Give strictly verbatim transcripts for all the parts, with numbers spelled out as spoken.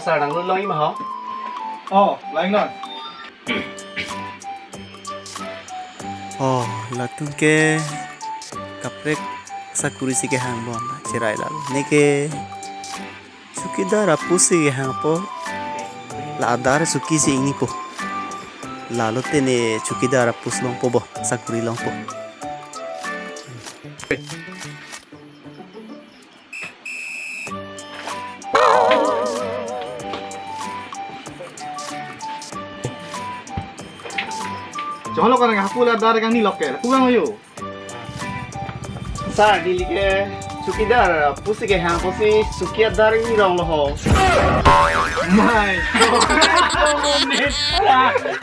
Sir, nanglo long-i ma ho? Oh, lang non. Oh, latum ke kaprek sakuri si kehang bom, cherai lalo. Neke chowkidar apost si kehangpo, la adar choki si ingnipo. Lalo te ne chowkidar apost longpo bo, sakuri longpo. Cholo ko nang hapu la dar kangni lok ke. Hapu kang yo. Sir, neli ke chowkidar apost si kehangpo si choki adar ni rong lo ho. My God.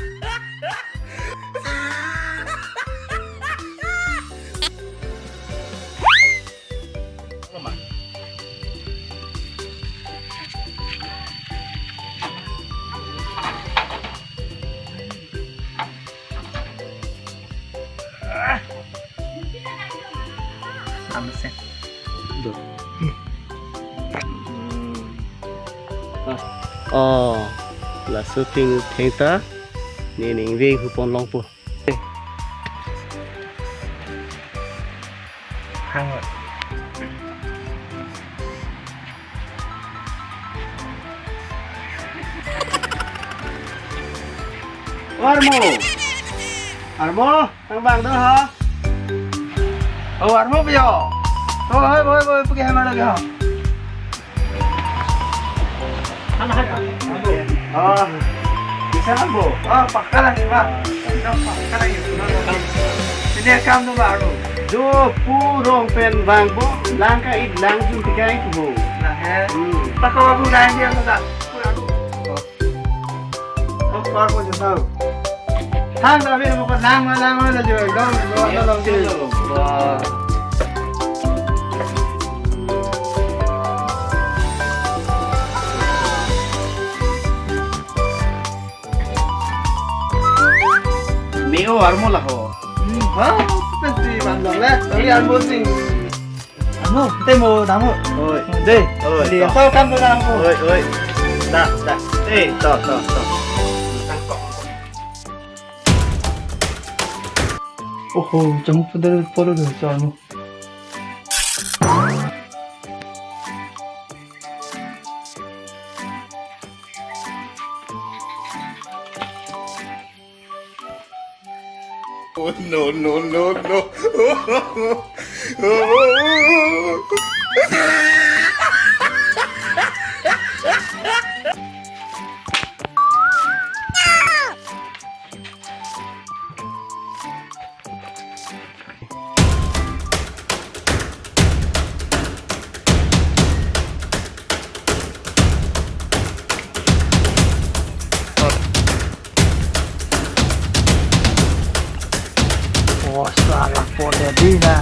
Ando se. Do. Oh, laso thengtheng ta ne ningve hupon longpo. Hang. O Armo. Armo, nang bang do ha. O Armo pio. O, hoi, hoi, hoi, puke hamar lagi ha. Oh, bisa lang bo. Oh, pakka lang, Pak. Pakka lang. Sini akam tu baru. Jo pu rong pen bang bo, lang ka-it lang jun tiga itu bo. Nah, he. Hmm. Pakka baru lain dia tu tak. Oh, Pak, kok jauh. Hang, tapi mau ke lang, lang, lang, jauh. Dong, dong, dong, dong. Wah. Meo Armo laho. Hmm, ha, pasti bandar le. Tapi Armo sing. Anu, te mo damo. Oi. Dei. Oi, dei, to. Asal kan mo damo. Oi, oi. Dah, dah. Eh, to, to, to. Oho, jangkut pada polo deh, soalnya. Oh, no, no, no, no. Oh, salah pon dia Dina.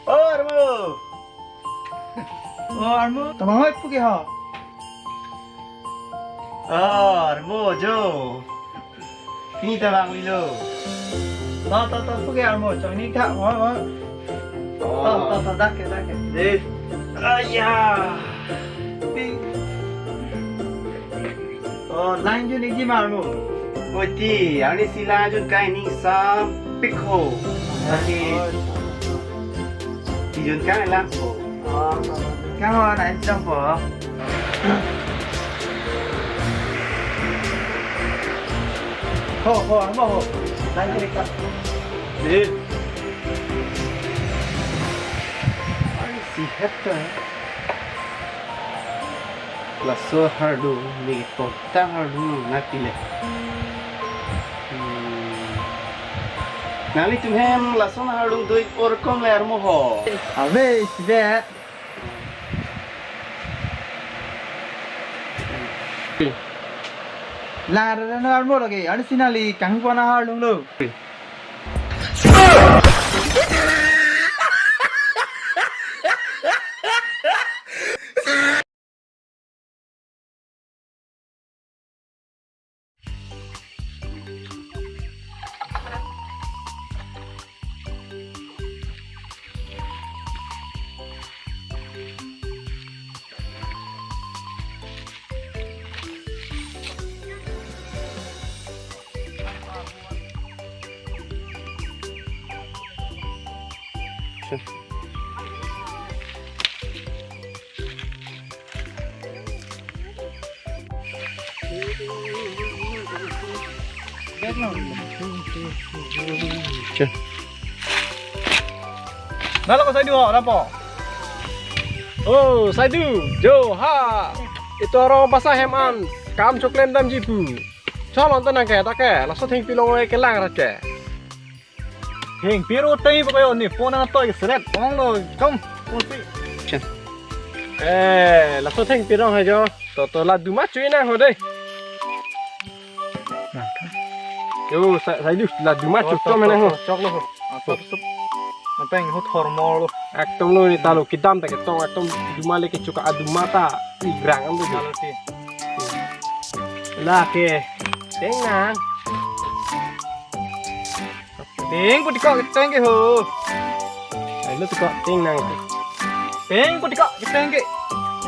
O Armo. O Armo. Tama hoi puke ho. O Armo jo. Pini ta bang lilo. To, to, to, puke Armo. Chong ni kha. O, o. To, to, to, dak ke, dak ke. Dei. Aya. Pi. O, lang jun iji ma Armo. Oi ti, ani si lang jun kai ning sampik ho. Lasi. Oi. Ti Yun kang lang po. Oh, kang ho, nai jam po. Ho, ho, mo ho. Nai ni ka. Ni. Ai, si het ka. Laso ahardung, ni tonta ahardung nangpile. Hmm. Nanglitum hem laso ahardung do-ik orkom le armo ho. Ave, sibe. Lang arlo armo lagi, arnisi nangli kangpu ahardung lo. Nalo ko saidu ho, lapo. Oh, saidu, jo, ha. Itum arong basa hem an, kam choklem damji pu. Cholon ta nangke, ta ke, laso thengpi along kelang ra ke. Thengpi ro tei pa ko yo ni, phone nangtoi seret, phone lo, kom, phone si. Chen. Eh, laso thengpi rong hai jo. To, to, la duma chui nang ho dei. Yo, sa, saidu, la duma chui to, to, nang ho. Chok lo ho. Ah, to, to. Napeng ho thormo lo. Ekdom lo ni ta lo, kedam ta ketong, ekdom duma le kechuka aduma ta. Igrang am lo. Lalo ti. Lake. Teng nang. Teng pu tiko, teng ke ho. Ai lo tiko, teng nang. Teng pu tiko, teng ke.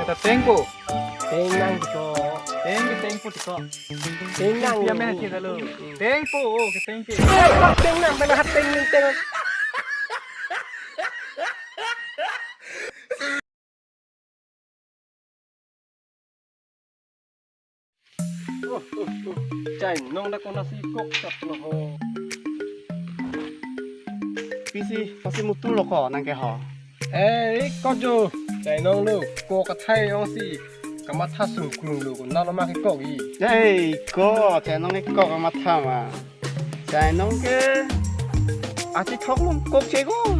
Ya ta teng pu. Teng nang tiko. Teng ke teng pu tiko. Teng nang. Pia men si lo. Teng pu, oh, ke teng ke. Teng nang, mana hat teng ning teng. Oh, oh, oh. Chainong dak konasi kok chot lo ho. Pisi, pasi mutu lo ko nangke ho. Eh, ik ko jo. Chainong lo, ko kathai ong si kamatha sungkrung lo, ko nalo ma ke kok i. Ei, ko, chainong ke kok kamatha ma. Chainong ke achithok lo kok che ko.